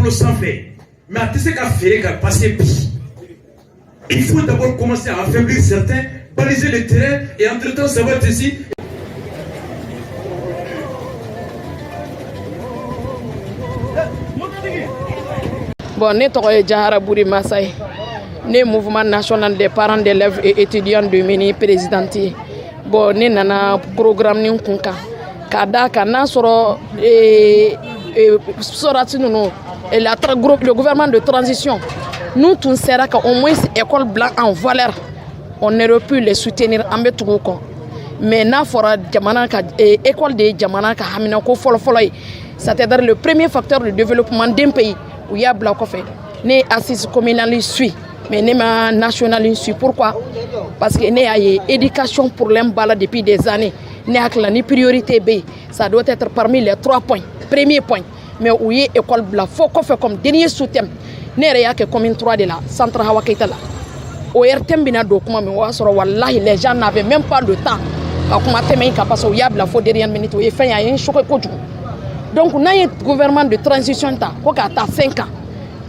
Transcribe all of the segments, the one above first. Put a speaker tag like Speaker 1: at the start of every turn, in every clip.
Speaker 1: bolo sanfɛ, mais a tɛ se ka feere ka passer bi. Il faut d'abord commencer à affaiblir certains, baliser le terrain, et entre-temps, ça va être ici.
Speaker 2: Bon, ne tɔgɔ ye Jahara Buri Masa ye. Ne ye Mouvement national des parents d'élèves et étudiants de Mini présidente ye. Bon, ne nana programme nin kun kan k'a d'a kan n'a sɔrɔ sɔrɔdasi ninnu, la, le gouvernement de transition n'u tun sera ka au moins école bila en valeur, on aurait pu les soutenir, an bɛ tugu u kɔ. Mais n'a fɔra jamana ka école de ye jamana ka haminako fɔlɔ-fɔlɔ ye, c'est-à-dire le premier facteur de développement d'un pays, u y'a bila kɔfɛ. Ne ye assise communale suit, mais ne ma nationale suit. Pourquoi? Parce que ne y'a ye éducation problème b'a la depuis des années. Ne hakili la ni priorité bɛ yen, ça doit être parmi les trois points, premier point. Mais u ye école bila fo kɔfɛ comme dernier sous-thème. Ne yɛrɛ y'a kɛ commune 3 de la, centre Hawa Keita la. ORTM bɛna don kuma min, o y'a sɔrɔ walahi, les gens n'avaient même pas le temps ka kuma tɛmɛ in kan, parce que u y'a bila fo dernière minute. O ye fɛn ye, a ye n choqué kojugu. Donc n'an ye gouvernement de transition ta ko k'a ta 5 ans,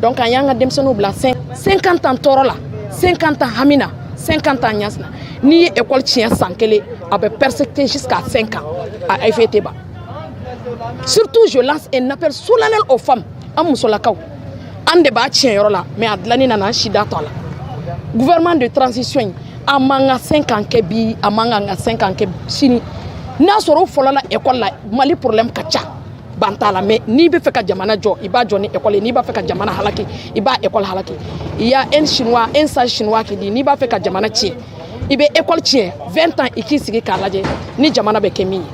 Speaker 2: donc an y'an ka denmisɛnninw bila 50 ans tɔɔrɔ la, 50 ans hami na, 50 ans ɲasi na. N'i ye école tiɲɛ san kelen, a bɛ persécuter jusqu'à 5 ans, a effet tɛ ban. Surtout, je lance un appel solennel aux femmes. An musolakaw, an de b'a tiɲɛ yɔrɔ la, mais a dilanni nana an si da tɔ a la. Gouvernement de transition in, a man ka 5 ans kɛ bi, a man kan ka 5 ans kɛ sini. N'a sɔrɔ o fɔlɔ la école la, Mali problème ka ca, ban t'a la. Mais n'i bɛ fɛ ka jamana jɔ, i b'a jɔ ni école ye. N'i b'a fɛ ka jamana halaki, i b'a école halaki. Il y a un Chinois, un sage Chinois qui dit: n'i b'a fɛ ka jamana tiɲɛ, i bɛ école tiɲɛ 20 ans, i k'i sigi k'a lajɛ ni jamana bɛ kɛ min ye.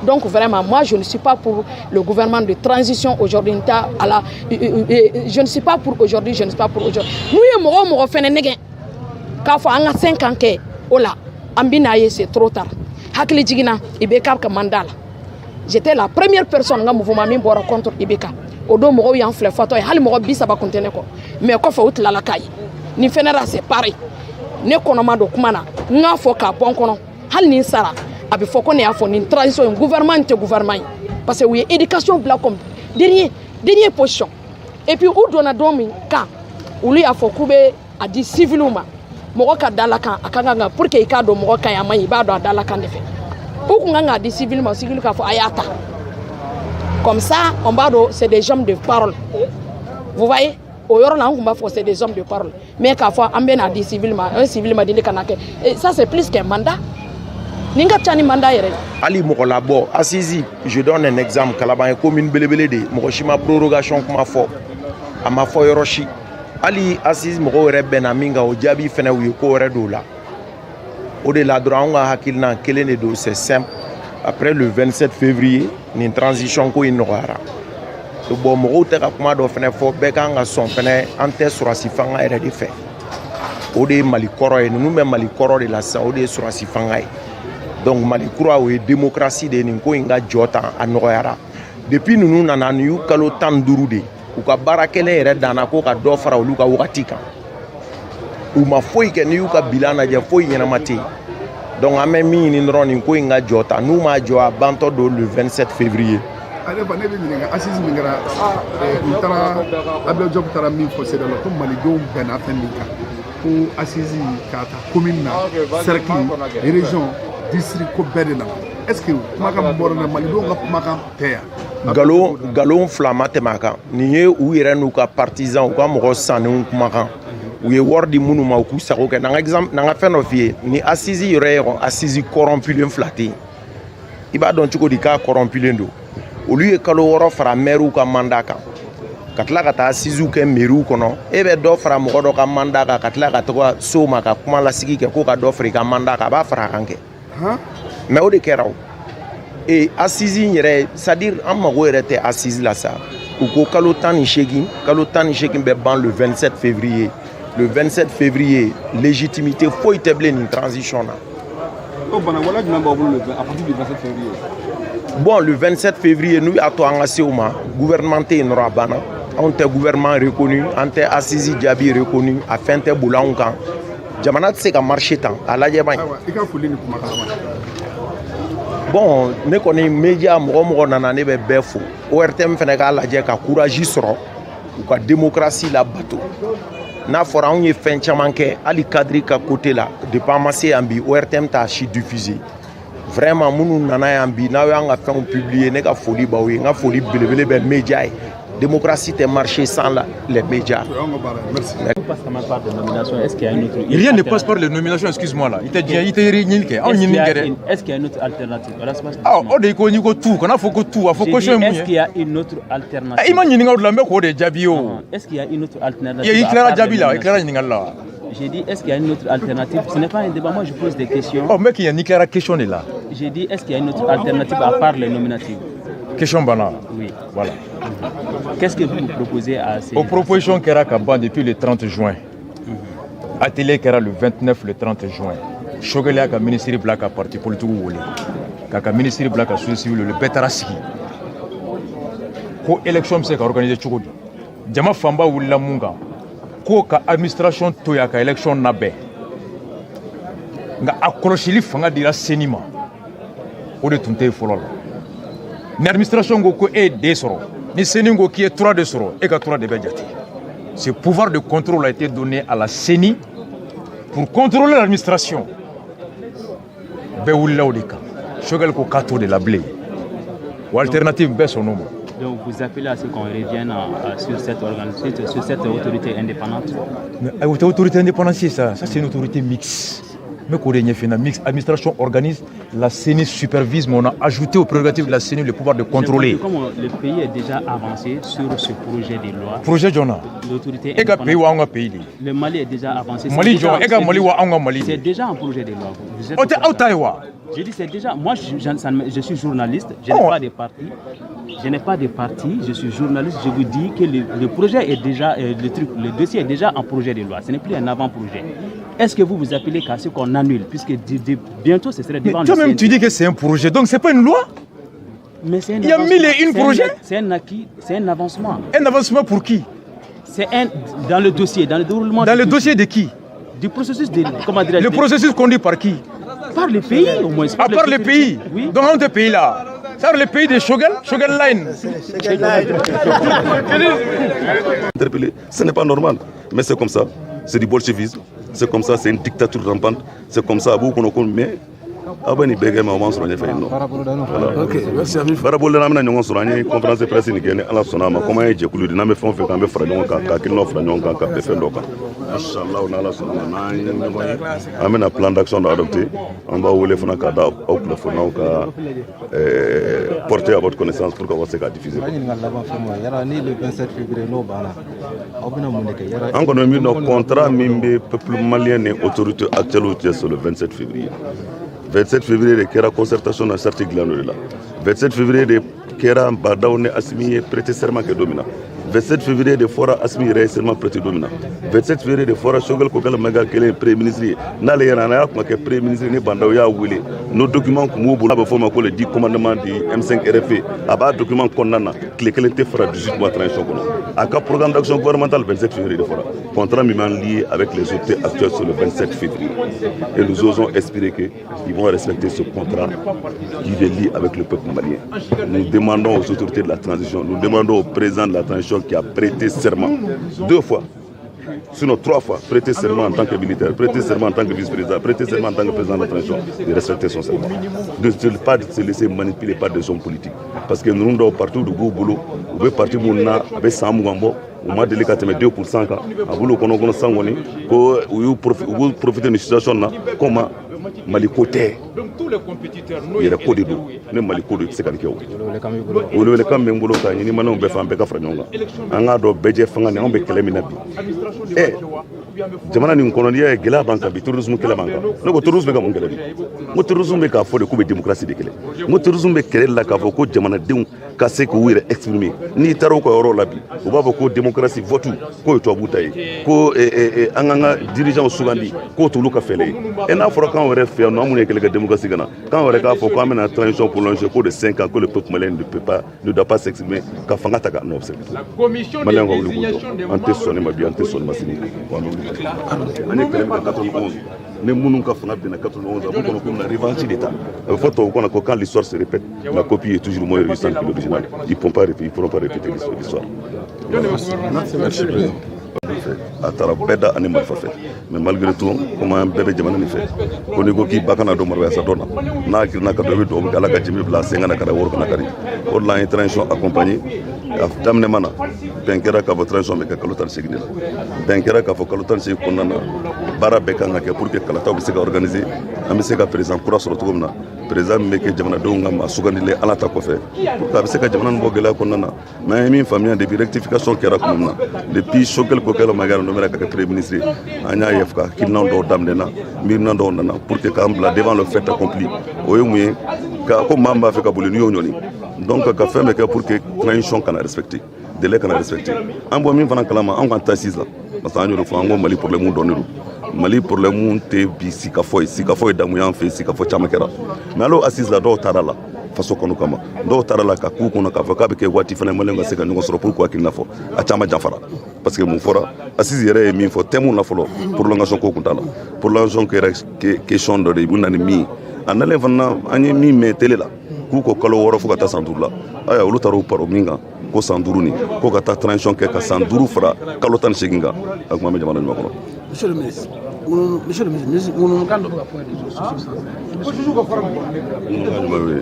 Speaker 2: Donc vraiment, moi, je ne suis pas pour le gouvernement de transition aujourd'hui. À la, je ne suis pas pour aujourd'hui, je ne suis pas pour aujourd'hui. N'u ye mɔgɔ o mɔgɔ fɛnɛ nɛgɛ k'a fɔ an ka 5 ans kɛ o la, an bɛ n'a ye c'est trop tard. Hakili jiginna IBK ka mandat la, j'étais la première personne n ka mouvement min bɔra contre IBK. O don mɔgɔw y'an filɛ fatɔ ye, hali mɔgɔ 30 kun tɛ ne kɔ. Mais kɔfɛ u tilala k'a ye nin fɛnɛ la, c'est pareil. Ne kɔnɔma don kuma na, n k'a fɔ k'a bɔ n kɔnɔ, hali ni n sara, a bɛ fɔ ko ne y'a fɔ nin transition in, gouvernement in tɛ gouvernement ye, parce que u ye éducation bila comme dernier position. Et puis u donna don min kan, olu y'a fɔ k'u bɛ a di civiliw ma. Mɔgɔ ka da la kan a ka kan ka pour que i k'a dɔn mɔgɔ ka ɲi, a man ɲi, i b'a dɔn a da la kan de fɛ. U kun kan k'a di civil ma, civil k'a fɔ a y'a ta comme ça, on b'a dɔn c'est des hommes de parole. Vous voyez, o yɔrɔ la, an kun b'a fɔ c'est des hommes de parole. Mais k'a fɔ an bɛ n'a di civil ma, un civil ma deli ka na kɛ, ça c'est plus qu'un mandat. Nin ka ca ni mandat yɛrɛ ye.
Speaker 3: Hali mɔgɔ labɔ assise, je donne un exemple: Kalaban ye commune belebele de ye, mɔgɔ si ma prorogation kuma fɔ, a ma fɔ yɔrɔ si. Hali assise mɔgɔw yɛrɛ bɛnna min kan, o jaabi fɛnɛ, u ye ko wɛrɛ don o la. O de la dɔrɔn, anw ka hakilina kelen de don, c'est simple: après le 27 février, nin transition ko in nɔgɔyara. Bon, mɔgɔw tɛ ka kuma dɔ fɛnɛ fɔ, bɛɛ kan ka sɔn fɛnɛ, an tɛ sɔrɔsi fanga yɛrɛ de fɛ. O de ye Mali kɔrɔ ye. Ninnu bɛ Mali kɔrɔ de la sisan, o de ye sɔrɔsi fanga ye. Donc Mali kura, o ye démocratie de ye. Nin ko in ka jɔ tan, a nɔgɔyara. Depuis ninnu nana, nin y'u kalo 15 de ye, u ka baara kɛlen yɛrɛ danna ko ka dɔ fara olu ka wagati kan. U ma foyi kɛ. N'i y'u ka bilan lajɛ, foyi ɲɛnama tɛ yen. Donc an bɛ min ɲini dɔrɔn, nin ko in ka jɔ ta. N'u m'a jɔ, a bantɔ don le 27 février.
Speaker 4: Ale fa, ne bɛ ɲininka, assise min kɛra, u taara, Abdoulaye Diop taara min fɔ CEDEAO la ko malidenw bɛnna fɛn min kan, ko assise k'a ta commune na, cercle, région, district, ko bɛɛ de nana. Est ce que kumakan min bɔra na, malidenw ka kumakan tɛ yan?
Speaker 3: Nkalon, nkalon fila ma tɛmɛ a kan. Nin ye u yɛrɛ n'u ka partisan, u ka mɔgɔ sannenw kumakan, u ye wari di minnu ma u k'u sago kɛ. N'an ka exemple, n'an ka fɛn dɔ f'i ye, ni assise yɛrɛ ye, assise corrompulen fila tɛ yen. I b'a dɔn cogo di k'a corrompulen don? Olu ye kalo 6 fara maires ka mandat kan, ka tila ka taa assises kɛ mairie kɔnɔ. E bɛ dɔ fara mɔgɔ dɔ ka mandat kan, ka tila ka taga so ma ka kuma lasigi kɛ ko ka dɔ fara i ka mandat kan, a b'a fara a kan kɛ. Mais o de kɛra o. E assise in yɛrɛ, c'est à dire an mago yɛrɛ tɛ assise la sa. U ko kalo 18, kalo 18 bɛ ban le 27 février. Le 27 février, légitimité foyi tɛ bilen nin transition na.
Speaker 5: O bana wala jumɛn b'aw bolo à partir du 27 février?
Speaker 3: Bon, le 27 février, n'u y'a to an ka se o ma, gouvernement tɛ yen dɔrɔn, a banna. Anw tɛ gouvernement reconnu, an tɛ assise jaabi reconnu, a fɛn tɛ boli anw kan. Jamana tɛ se ka marcher tan, a lajɛ ban.
Speaker 4: Ayiwa, i ka foli ni kumakan laban.
Speaker 3: Bon, ne kɔni, média mɔgɔ mɔgɔ nana, ne bɛ bɛɛ fo. ORTM fɛnɛ k'a lajɛ ka courage sɔrɔ. U ka démocratie labato. N'a fɔra anw ye fɛn caman kɛ, hali cadre ka côté la, depuis an ma se yan bi, ORTM t'a si diffusé. Vraiment, minnu nana yan bi, n'aw y'an ka fɛnw publier, ne ka foli b'aw ye. N ka foli belebele bɛ média ye. Démocratie tɛ marcher sans les médias.
Speaker 4: Merci.
Speaker 6: Passe quand même par des nominations. Est-ce qu'il y a une autre?
Speaker 1: Rien ne passe par les nominations, excuse-moi là. Il t'a dit, il t'a
Speaker 6: Est-ce qu'il y a une autre alternative?
Speaker 1: Ah, o de ko n'i ko tout, kana fɔ ko tout, a fɔ question ye mun ye?
Speaker 6: Est-ce qu'il y a une autre alternative?
Speaker 1: I ma ɲininka o de la, n bɛ k'o de jaabi o.
Speaker 6: Est-ce qu'il y a une autre alternative?
Speaker 1: I tilara jaabi la, i tilara ɲininkali la.
Speaker 6: J'ai dit, est-ce qu'il y a une autre alternative? Ce n'est pas un débat, moi je pose des questions.
Speaker 1: Oh, mec, il y a ni tilara question de là.
Speaker 6: J'ai dit, est-ce qu'il y a une autre alternative à part les nominatives?
Speaker 1: Question banna.
Speaker 6: Oui.
Speaker 1: Voilà.
Speaker 6: Qu'est-ce que vous proposez à ces?
Speaker 1: O proposition kɛra ka ban depuis le 30 juin. Atelier kɛra le 29, le 30 juin. Choguel y'a ka ministre bila ka parti politique wele. K'a ka ministre bila ka société civile wele, bɛɛ taara sigi. Ko élection bɛ se ka organiser cogo di? Jama fanba wulila mun kan? Ko ka administration to yen a ka élection labɛn. Nka a kɔlɔsili fanga dira CENI ma. O de tun tɛ yen fɔlɔ la. Ni administration ko ko e ye D sɔrɔ, ni CENI ko k'i ye 3 de sɔrɔ, e ka 3 de bɛ jate. Ce pouvoir de contrôle a été donné à la CENI pour contrôler l'administration. Bɛɛ wulila o de kan. Choguel ko k'a t'o de la bilen. O alternative, bɛɛ sɔnn'o ma.
Speaker 6: Donc vous appelez à ce qu'on revienne sur cette autorité indépendante?
Speaker 1: Mais autorité indépendante, c'est ça. Ça, c'est une autorité mixte. Mais k'o de ɲɛf'i ɲɛna, mixte, administration organise, la CENI supervise, mais on a ajouté aux prérogatives de la CENI le pouvoir de contrôler.
Speaker 6: Comme le pays est déjà avancé sur ce projet de loi.
Speaker 1: Projet jɔn na?
Speaker 6: L'autorité.
Speaker 1: E ka pays wa anw ka pays de?
Speaker 6: Le Mali est déjà avancé.
Speaker 1: Mali jɔn? E ka Mali wa anw ka Mali?
Speaker 6: C'est déjà un projet de loi.
Speaker 1: O tɛ aw ta ye wa?
Speaker 6: Je dis, c'est déjà. Moi, je suis journaliste, je n'ai pas de parti. Je n'ai pas de parti, je suis journaliste. Je vous dis que le projet est déjà, le truc, le dossier est déjà en projet de loi. Ce n'est plus un avant-projet. Est-ce que vous vous appelez qu'à ce qu'on annule? Puisque bientôt, ce serait devant.
Speaker 1: Mais toi-même, tu dis que c'est un projet, donc c'est pas une loi.
Speaker 6: Mais c'est un.
Speaker 1: Il y a mille et une projets.
Speaker 6: C'est un acquis, c'est un avancement.
Speaker 1: Un avancement pour qui?
Speaker 6: C'est un dans le dossier, dans le déroulement.
Speaker 1: Dans le dossier de qui?
Speaker 6: Du processus de, comment dirais-je?
Speaker 1: Le processus conduit par qui?
Speaker 6: Par le pays, au moins.
Speaker 1: À part le pays.
Speaker 6: Oui.
Speaker 1: Donc, on pays là. Ça, le pays de Choguel, Choguel Line.
Speaker 7: Interpellé, ce n'est pas normal. Mais c'est comme ça. C'est du bolchevisme. C'est comme ça, c'est une dictature rampante. C'est comme ça, beaucoup qu'on mais aw bɛ nin bɛɛ kɛ, mais o m'an sɔrɔ ɲɛfɛ yen nɔ. Baara boloda, an bɛna ɲɔgɔn sɔrɔ. An ye conférence de presse nin kɛ ni Ala sɔnna a ma. Comme an ye jɛkulu de, n'an bɛ fɛn o fɛn kɛ, an bɛ fara ɲɔgɔn kan ka hakilinaw fara ɲɔgɔn kan ka bɛn fɛn dɔ kan, inshallah. N'Ala sɔnna ma, n'an ye ɲɔgɔn ye, an bɛna plan d'action dɔ adopter. An b'aw wele fana k'a da aw kunnafoniyaw ka porter à votre connaissance pour qu'aw ka se k'a diffuser.
Speaker 8: Yala ni le 27 février n'o banna, aw bɛna mun de kɛ?
Speaker 7: An kɔni bɛ min dɔn, contrat min bɛ peuple malien ni autorité actuelle cɛ, c'est le 27 février. 27 février de kɛra concertation na, charte dilan o de la. 27 février de kɛra Bah N'Daw ni Assimi ye prêter serment kɛ don min na. 27 février de fɔra Assimi yɛrɛ ye serment prêter don min na. 27 février de fɔra Choguel Kokalla Maïga kɛlen premier ministre ye. N'ale yɛrɛ n'a y'a kuma kɛ premier ministre ni Bah N'Daw y'a wele, n'o document kun b'u bolo, a bɛ fɔ o ma ko le 10 commandement du M5 RFP. A b'a document kɔnɔna na, tile kelen tɛ fara 18 mois transition kɔnɔ. A ka programme d'action gouvernementale, 27 février de fɔra. Contrat min b'an lié avec les autorités actuelles sur le 27 février, et nous osons espérer qu'ils vont respecter ce contrat qui les lie avec le peuple malien. Nous demandons aux autorités de la transition, nous demandons au président de la transition qui a prêté serment deux fois, sinon trois fois, prêter serment en tant que militaire, prêter serment en tant que vice-président, prêter serment en tant que président de la transition, de respecter son serment. De ne pas se laisser manipuler par des hommes politiques. Parce que nous, nous partout de bolo, u bɛ parti mun na, a bɛ san 20 bɔ, u ma deli ka tɛmɛ 2% kan. A b'olu kɔnɔ kɔnɔ san kɔni ko u y'u u b'u profiter nin situation na. Comment? Mali ko tɛ, yɛrɛ ko de don. Ne Mali ko don, i tɛ se ka nin kɛ. O welewelekan bɛ n bolo k'a ɲini maliyɛnw bɛɛ fɛ, an bɛɛ ka fara ɲɔgɔn kan. An k'a dɔn, bɛɛ jɛ fanga nin, anw bɛ kɛlɛ min na bi, ɛ jamana nin kɔnɔ, n'i y'a ye gɛlɛya b'an kan bi, terrorisme kɛlɛ b'an kan. Ne ko terrorisme bɛ ka mun kɛlɛ bi? N ko terrorisme bɛ k'a fɔ de k'u bɛ démocratie de kɛlɛ. N ko terrorisme bɛ kɛlɛ la k'a fɔ ko jamanadenw ka se k'u yɛrɛ exprimer. N'i taara u ka yɔrɔ la bi, u b'a fɔ ko démocratie, vote k'o ye tubabu ta ye, ko an k'an ka dirigeants sugandi, k'o t'olu ka fɛlɛ ye. E n'a fɔra k'anw yɛrɛ fɛ yan nɔ, an minnu ye kɛlɛ kɛ démocratie ka na, k'anw yɛrɛ k'a fɔ k'an bɛna transition prolonger ko de 5 ans, que le peuple malien ne peut pas, ne doit pas s'exprimer, ka fanga ta ka nɔ bɛ se ka maliyɛnw ka wuli k'u jɔ. An tɛ sɔn ne ma bi, an tɛ sɔn ne ma sini. Wa an bɛ wuli ka an ye kɛlɛ min kɛ 91 ni minnu ka fanga binna 91, a b'u kɔnɔ ko bɛna revanche de ta. A bɛ fɔ tubabu kan na ko quand l'histoire se répète, la copie est toujours moins réussante que l'original. Ils ne pourront pas répéter l'histoire. Merci président. A taara bɛɛ da ani marifa fɛ, mais malgré tout, comme an bɛɛ bɛ jamana nin fɛ, ko n'i ko k'i ba kana don marifasa dɔ la, n'a girinna ka don, i bɛ dugawu kɛ Ala ka jimi bila a sen kana kari, woro kana kari. O de la an ye transition accompagner. A daminɛ mana bɛn kɛra k'a fɔ transition bɛ kɛ kalo 18 de la. Bɛn kɛra k'a fɔ kalo 18 kɔnɔna na, baara bɛɛ kan ka kɛ pour que kalataw bɛ se ka organiser, an bɛ se ka président kura sɔrɔ cogo min na, président min bɛ kɛ jamanadenw ka maa sugandilen Ala ta kɔfɛ, pour que a bɛ se ka jamana nin bɔ gɛlɛya kɔnɔna na. Mais an ye min faamuya, depuis rectification kɛra tuma min na, depuis Choguel Kokalla Maïga nommé ka kɛ premier ministre, an y'a ye ka hakilina dɔw daminɛna, miirina dɔw nana pour que k'an bila devant le fait accompli. O ye mun ye? Ka ko maa min b'a fɛ ka boli, n'i y'o ɲɔni, donc ka fɛn bɛɛ kɛ pour que transition kana respecter, délai kana respecter. An bɔ min fana kalama, an k'an ta sisan, parce que an y'o de fɔ, an ko Mali problème dɔnnen don. Mali problème tɛ bi sikafɔ ye, sikafɔ ye damu y'an fɛ, sikafɔ caman kɛra. Mais al'o assise la, dɔw taara la faso kɔnɔ kama, dɔw taara la ka k'u kɔnɔ k'a fɔ k'a bɛ kɛ waati fana maliyɛnw ka se ka ɲɔgɔn sɔrɔ pour k'u hakilina fɔ. A caman janfara, parce que mun fɔra? Assise yɛrɛ ye min fɔ thème na fɔlɔ, prolongation ko kun t'a la. Prolongation kɛra question dɔ de ye, u na ni min ye. A nalen fana, an ye min mɛn télé la, k'u ko kalo 6 fo ka taa san 5 la. Ayiwa, olu taara u paro min kan ko san 5 nin ko ka taa transition kɛ ka san 5 fara kalo 18 kan, a kuma bɛ jamana ɲuman kɔnɔ.
Speaker 9: Monsieur le ministre, monsieur le ministre, ŋunukan dɔ bɛ ka fɔ réseaux sociaux sanfɛ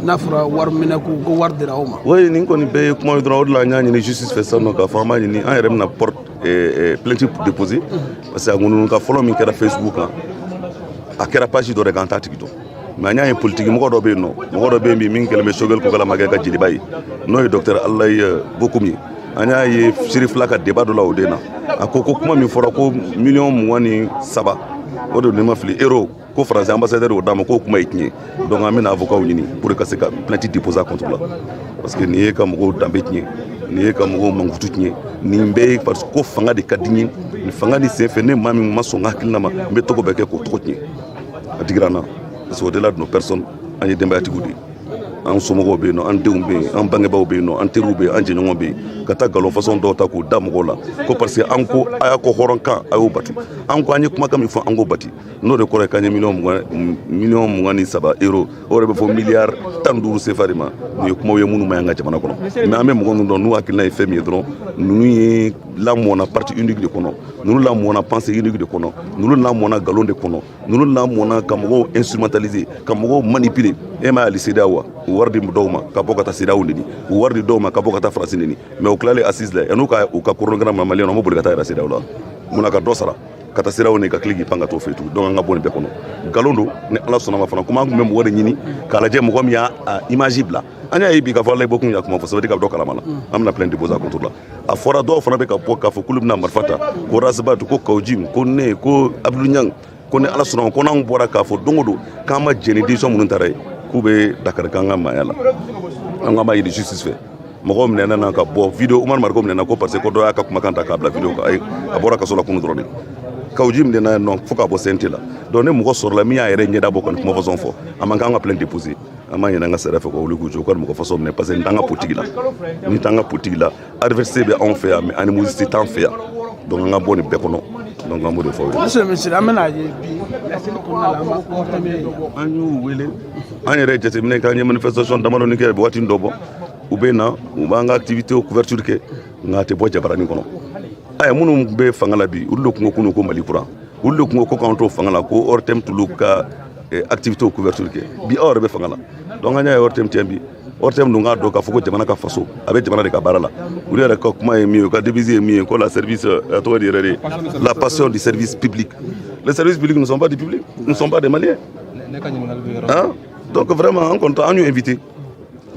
Speaker 9: n'a fɔra wari minɛ ko wari dira aw ma.
Speaker 7: Oui, nin kɔni bɛɛ ye kuma ye dɔrɔn. O de la an y'a ɲini justice fɛ sisan nɔ k'a fɔ an b'a ɲini, an yɛrɛ bɛna porte plainte déposer, parce que a ŋununukan fɔlɔ min kɛra Facebook kan, a kɛra page dɔ de kan, an t'a tigi dɔn. Mais an y'a ye politiki mɔgɔ dɔ bɛ yen nɔ, mɔgɔ dɔ bɛ yen bi min kɛlen bɛ Choguel Kokalla Maïga ka jeliba ye, n'o ye docteur Allaye Bokoum ye. An y'a ye Siri fila ka débat dɔ la, o den na, a ko ko kuma min fɔra ko miliyɔn 23, o de, ni ma fili, euro, ko français ambassadeur y'o d'a ma, k'o kuma ye tiɲɛ ye. Donc an bɛna avocat ɲini pour ka se ka plainte déposer contre la, parce que nin ye ka mɔgɔw danbe tiɲɛ, nin ye ka mɔgɔw mankutu tiɲɛ, nin bɛɛ ye parce que ko fanga de ka di n ye. Nin fanga nin senfɛ, ne maa min ma sɔn n ka hakilina ma, n bɛ tɔgɔ bɛɛ kɛ k'o tɔgɔ tiɲɛ. A digira n na, parce que au delà de nos personnes, an ye denbayatigiw de ye, an somɔgɔw bɛ yen nɔ, an denw bɛ yen, an bangebaaw bɛ yen nɔ, an teriw bɛ yen, an jɛɲɔgɔnw bɛ yen. Ka taa nkalon façon dɔw ta k'u da mɔgɔw la ko parce que an ko a y'a ko hɔrɔn kan, a y'o batu, an ko an ye kumakan min fɔ, an k'o bati, n'o de kɔrɔ ye k'an ye miliyɔn 23 euro, o de bɛ fɔ miliyari 15 CFA de ma. Nin ye kumaw ye minnu ma ɲi an ka jamana kɔnɔ. Mais an bɛ mɔgɔ minnu dɔn, n'u hakilina ye fɛn min ye dɔrɔn, ninnu ye lamɔna parti unique de kɔnɔ, ninnu lamɔna pensée unique de kɔnɔ, ninnu lamɔna nkalon de kɔnɔ, ninnu lamɔna ka mɔgɔw instrumentaliser, ka mɔgɔw manipuler. E ma hali CEDEAO wa, u wari di dɔw ma ka bɔ ka taa CEDEAO neni, u wari di dɔw ma ka bɔ ka taa Faransi neni. Mais u tilalen assise la, yan'u ka u ka chronogramme ma, maliyɛnw, an b'o boli ka taa yɛrɛ CEDEAO la. Munna ka dɔ sara ka taa CEDEAO ni ka tila k'i pan ka t'o fɛ yen tugun? Donc an ka bɔ nin bɛɛ kɔnɔ, nkalon don. Ni Ala sɔnna ma fana, komi an tun bɛ mɔgɔ de ɲini k'a lajɛ, mɔgɔ min y'a image bila, an y'a ye bi k'a fɔ Alaye Bokoum y'a kuma fɔ, ça veut dire k'a bɛ dɔ kalama la, an bɛna plainte déposer contre la. A fɔra dɔw fana bɛ ka bɔ k'a fɔ k'olu bɛna marifa ta, ko Ras Bath, ko Kaou Djim, ko ne, ko Abdou Niang, ko ni Ala sɔnna ma, ko n'anw bɔra k'a fɔ don o don k'an ma jɛn ni décision minnu taara ye, k'u bɛ dakari k'an ka maaya la. An k'an b'a ɲini justice fɛ. Mɔgɔw minɛna na ka bɔ vidéo, Oumar Mariko minɛna ko parce que ko dɔ y'a ka kumakan ta k'a bila vidéo kan. Ayi, a bɔra kaso la kunu dɔrɔn de. Kaou Djim minɛna nɔ fo k'a bɔ CNT la. Donc ni mɔgɔ sɔrɔla min y'a yɛrɛ ɲɛda bɔ ka nin kuma façon fɔ, a man kan ka plainte déposer. An b'a ɲini an ka sariya fɛ ka wuli k'u jɔ, u ka mɔgɔ façon minɛ, parce que nin t'an ka politique la, nin t'an ka politique la. Adversité bɛ anw fɛ yan, mais animosité t'an fɛ yan. Donc an ka bɔ nin bɛɛ kɔnɔ. Donc an b'o de fɔ aw ye.
Speaker 9: Monsieur le ministre, an bɛna ye bi laseli kɔnɔna la, an b'a ORTM ye.
Speaker 7: An y'u wele, an yɛrɛ ye jateminɛ kɛ, an ye manifestation damadɔni kɛ waati dɔ bɔ, u bɛ na, u b'an ka activité couverture kɛ, nka a tɛ bɔ jabaranin kɔnɔ. Aya, minnu bɛ fanga la bi, olu de kun ko kunun ko Mali kura, olu de kun ko k'an to fanga la, ko ORTM t'olu ka activité couverture kɛ. Bi aw yɛrɛ bɛ fanga la. Donc an y'a ye ORTM tɛ bi, ORTM dun k'a dɔn k'a fɔ ko jamana ka faso, a bɛ jamana de ka baara la. Olu yɛrɛ ka kuma ye min ye, u ka devise ye min ye, ko la service, a tɔgɔ di yɛrɛ de, la passion du service public. Les services publics ne sont pas du public, ne sont pas des Maliens.
Speaker 8: Ne ka ɲininkali bɛ yɔrɔ
Speaker 7: Hein? Donc vraiment, an kɔni an y'u invité,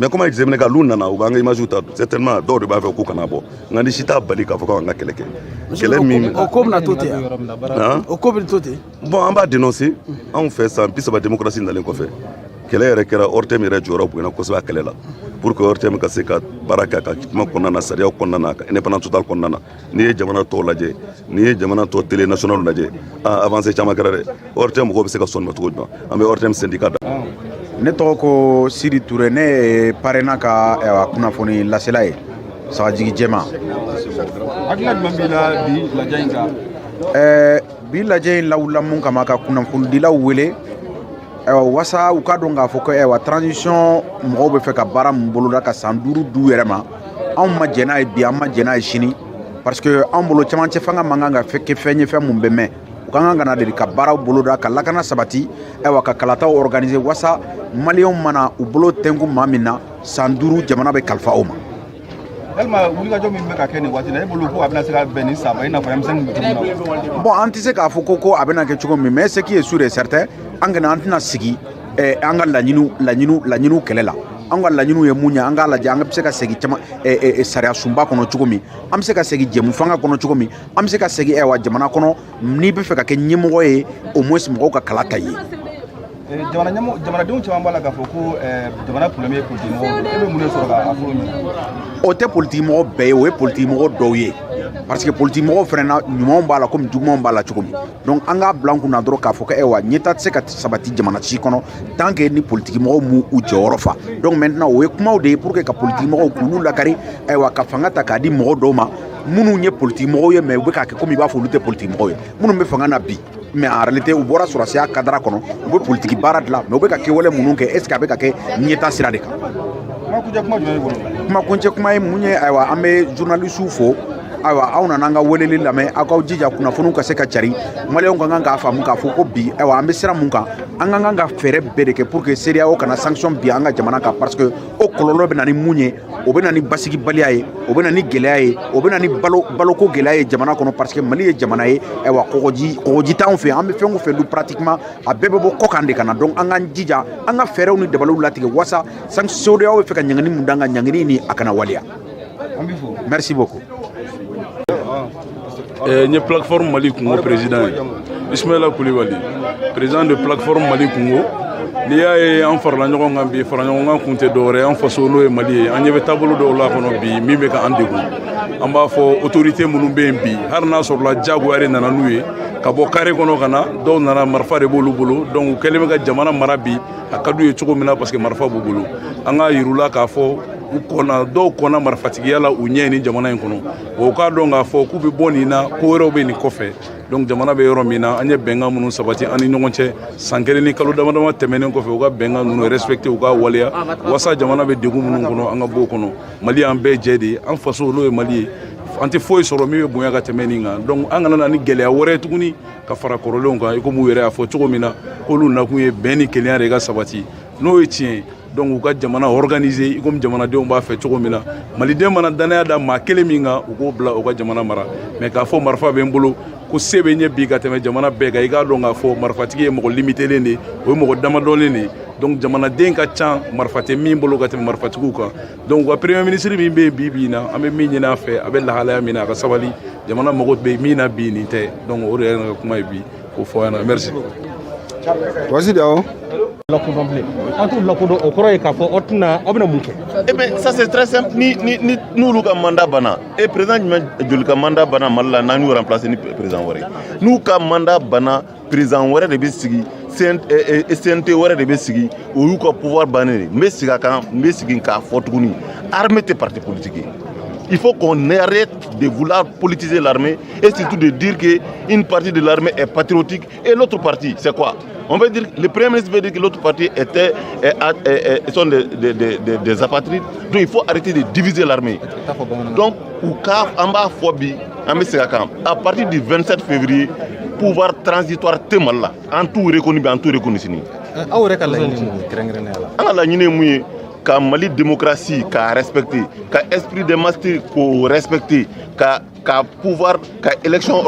Speaker 7: mais comment jateminɛ kɛ, n'u nana, u b'an ka image ta, certainement dɔw de b'a fɛ k'u kana bɔ, nka ni si t'a bali k'a fɔ k'an ka kɛlɛ kɛ, kɛlɛ min
Speaker 9: O ko bɛna to ten yan?
Speaker 7: Hein?
Speaker 9: O ko bɛ to ten?
Speaker 7: Bon, an b'a dénoncer. Anw fɛ, san 30 démocratie nalen kɔfɛ, kɛlɛ yɛrɛ kɛra, ORTM yɛrɛ jɔyɔrɔ bonyana kosɛbɛ a kɛlɛ la pour que ORTM ka se ka baara kɛ a ka kuma kɔnɔna na, sariyaw kɔnɔna na, ka indépendance totale kɔnɔna na. N'i ye jamana tɔw lajɛ, n'i ye jamana tɔ télé nationale lajɛ, a avancé caman kɛra dɛ. ORTM mɔgɔw bɛ se ka sɔn ma cogo jumɛn? An bɛ ORTM syndicat da.
Speaker 10: Ne tɔgɔ ko Sidi Ture, ne ye PARENA ka ayiwa kunnafoni lasela ye, sagajigi jɛma.
Speaker 5: Hakilina jumɛn b'i la bi lajɛ in kan?
Speaker 10: Bi lajɛ in lawulila mun kama? Ka kunnafonidilaw wele, ayiwa, wasa u ka dɔn k'a fɔ ko ayiwa, transition mɔgɔw bɛ fɛ ka baara min boloda ka san 5 d'u yɛrɛ ma, anw ma jɛn n'a ye bi, an ma jɛn n'a ye sini. Parce que anw bolo, cɛmancɛ fanga man kan ka kɛ fɛn ye, fɛn mun bɛ mɛn. U ka kan ka na de ka baaraw boloda, ka lakana sabati, ayiwa, ka kalataw organiser, wasa Maliyɛnw mana u bolo tɛnku maa min na, san 5, jamana bɛ kalifa o ma.
Speaker 5: Yalima wulikajɔ min bɛ ka kɛ nin waati la, e bolo ko a bɛna se ka bɛn ni saba, i n'a fɔ M5 bɛ cogo min na?
Speaker 10: Bon, an tɛ se k'a fɔ ko a bɛna kɛ cogo min, mais ce qui est sûr et certain, an kana, an tɛna sigi an ka laɲiniw kɛlɛ la. An ka laɲiniw ye mun ye? An k'a lajɛ, an bɛ se ka segin caman sariya sunba kɔnɔ cogo min, an bɛ se ka segin jɛmu fanga kɔnɔ cogo min, an bɛ se ka segin, ayiwa, jamana kɔnɔ, n'i bɛ fɛ ka kɛ ɲɛmɔgɔ ye, au moins mɔgɔw ka kala ta i ye.
Speaker 5: Jamana ɲɛmɔgɔ, jamanadenw caman b'a la k'a fɔ ko jamana problème ye politique mɔgɔw. E bɛ mun de sɔrɔ k'a fɔ ɲɛna?
Speaker 10: O tɛ politique mɔgɔ bɛɛ ye, o ye politique mɔgɔ dɔw ye, parce que politique mɔgɔw fana na, ɲumanw b'a la komi jugumanw b'a la cogo min. Donc an k'a bila an kunna dɔrɔn k'a fɔ ko, ayiwa, ɲɛta tɛ se ka sabati jamana si kɔnɔ tant que ni politique mɔgɔw m'u u jɔyɔrɔ fa. Donc maintenant, o ye kumaw de ye pour que ka politique mɔgɔw k'olu lakari, ayiwa, ka fanga ta k'a di mɔgɔ dɔw ma minnu ye politique mɔgɔw ye, mais u bɛ k'a kɛ komi i b'a fɔ olu tɛ politique mɔgɔw ye, minnu bɛ fanga na bi, mais en réalité u bɔra sɔrɔsiya cadre kɔnɔ, u bɛ politique baara dilan, mais u bɛ ka kɛwale minnu kɛ, est ce que a bɛ ka kɛ ɲɛta sira de kan?
Speaker 5: Kuma kuncɛ kuma jumɛn b'i bolo?
Speaker 10: Kuma kuncɛ kuma ye mun ye? Ayiwa, an bɛ journaliste fo. Ayiwa, aw nana an ka weleli lamɛn. Aw k'aw jija kunnafoniw ka se ka cari. Maliyɛnw ka kan k'a faamu k'a fɔ ko bi, ayiwa, an bɛ sira mun kan, an ka kan ka fɛɛrɛ bɛɛ de kɛ pour que CEDEAO kana sanction bin an ka jamana kan, parce que o kɔlɔlɔ bɛ na ni mun ye? O bɛ na ni basigibaliya ye, o bɛ na ni gɛlɛya ye, o bɛ na ni baloko gɛlɛya ye jamana kɔnɔ, parce que Mali ye jamana ye, ayiwa, kɔgɔji t'anw fɛ. An bɛ fɛn o fɛn dun, pratiquement a bɛɛ bɛ bɔ kɔkan de ka na. Donc an k'an jija, an ka fɛɛrɛw ni dabaliw latigɛ wasa CEDEAO bɛ fɛ ka ɲangini mun d'an kan, ɲangini ni a kana waleya.
Speaker 5: An b'i fo.
Speaker 10: Merci beaucoup.
Speaker 11: N ye Plateforme Mali Kungo président ye, Ismaila Kulibali, président de Plateforme Mali Kungo. N'i y'a ye an farala ɲɔgɔn kan bi, fara ɲɔgɔn kan kun tɛ dɔwɛrɛ ye, an faso n'o ye Mali ye, an ɲɛ bɛ taabolo dɔw la kɔnɔ bi min bɛ ka an degun. An b'a fɔ autorité minnu bɛ yen bi, hali n'a sɔrɔla diyagoya de nana n'u ye ka bɔ carré kɔnɔ ka na, dɔw nana, marifa de b'olu bolo. Donc u kɛlen bɛ ka jamana mara bi, a ka d'u ye cogo min na, parce que marifa b'u bolo. An k'a yir'u la k'a fɔ u kɔnna, dɔw kɔnna marifatigiya la u ɲɛ ni jamana in kɔnɔ. O k'a dɔn k'a fɔ k'u bɛ bɔ nin na, ko wɛrɛw bɛ nin kɔfɛ. Donc jamana bɛ yɔrɔ min na, an ye bɛnkan minnu sabati an ni ɲɔgɔn cɛ san kelen ni kalo dama dama tɛmɛnen kɔfɛ, u ka bɛnkan ninnu respecté, u ka waleya, wasa jamana bɛ degun minnu kɔnɔ, an ka bɔ o kɔnɔ. Mali y'an bɛɛ jɛ de ye, an faso n'o ye Mali ye. An tɛ foyi sɔrɔ min bɛ bonya ka tɛmɛ nin kan. Donc an kana na ni gɛlɛya wɛrɛ ye tuguni ka fara kɔrɔlenw kan. I komi u yɛrɛ y'a fɔ cogo min na k'olu nakun ye bɛn ni kelenya de ka sabati, n'o ye tiɲɛ ye. Donc u ka jamana organiser i komi jamanadenw b'a fɛ cogo min na. Maliden mana danaya da maa kelen min kan, u k'o bila u ka jamana mara. Mais k'a fɔ marifa bɛ n bolo, ko se bɛ n ɲɛ bi ka tɛmɛ jamana bɛɛ kan, i k'a dɔn k'a fɔ marifatigi ye mɔgɔ limitelen de ye, o ye mɔgɔ damadɔlen de ye. Donc jamanaden ka ca, marifa tɛ min bolo ka tɛmɛ marifatigiw kan. Donc u ka premier ministre min bɛ yen bi bi in na, an bɛ min ɲini a fɛ, a bɛ lahalaya min na, a ka sabali. Jamana mago bɛ min na bi, nin tɛ. Donc o de ye ne ka kuma ye bi k'o fɔ ɲɛna. Merci.
Speaker 5: Voici awɔ.
Speaker 12: Lakodɔn bilen, an t'u lakodɔn, o kɔrɔ ye k'a fɔ aw tɛna, aw bɛna mun kɛ?
Speaker 7: Eh bien, ça c'est très simple. Ni n'olu ka mandat banna, e président jumɛn, joli ka mandat banna Mali la n'an y'u remplacer ni président wɛrɛ ye? N'u ka mandat banna, président wɛrɛ de bɛ sigi, CNT wɛrɛ de bɛ sigi, o y'u ka pouvoir bannen de. N bɛ segin a kan, n bɛ segin k'a fɔ tuguni, armée tɛ parti politique ye. Il faut qu'on arrête de vouloir politiser l'armée et surtout de dire qu'une partie de l'armée est patriotique et l'autre partie, c'est quoi? On veut dire, le Premier ministre veut dire que l'autre partie sont des apatrides. Donc il faut arrêter de diviser l'armée. Donc, u ka an b'a fɔ bi, an bɛ segin a kan, à partir du 27 février, pouvoir transitoire tɛ Mali la. An t'u reconnu bi, an t'u reconnu sini.
Speaker 8: Aw yɛrɛ ka laɲini ye mun ye kɛrɛnkɛrɛnnenya la?
Speaker 7: An ka laɲini ye mun ye? Ka Mali démocratie k'a respecter, ka esprit des masters k'o respecter, ka pouvoir ka élection.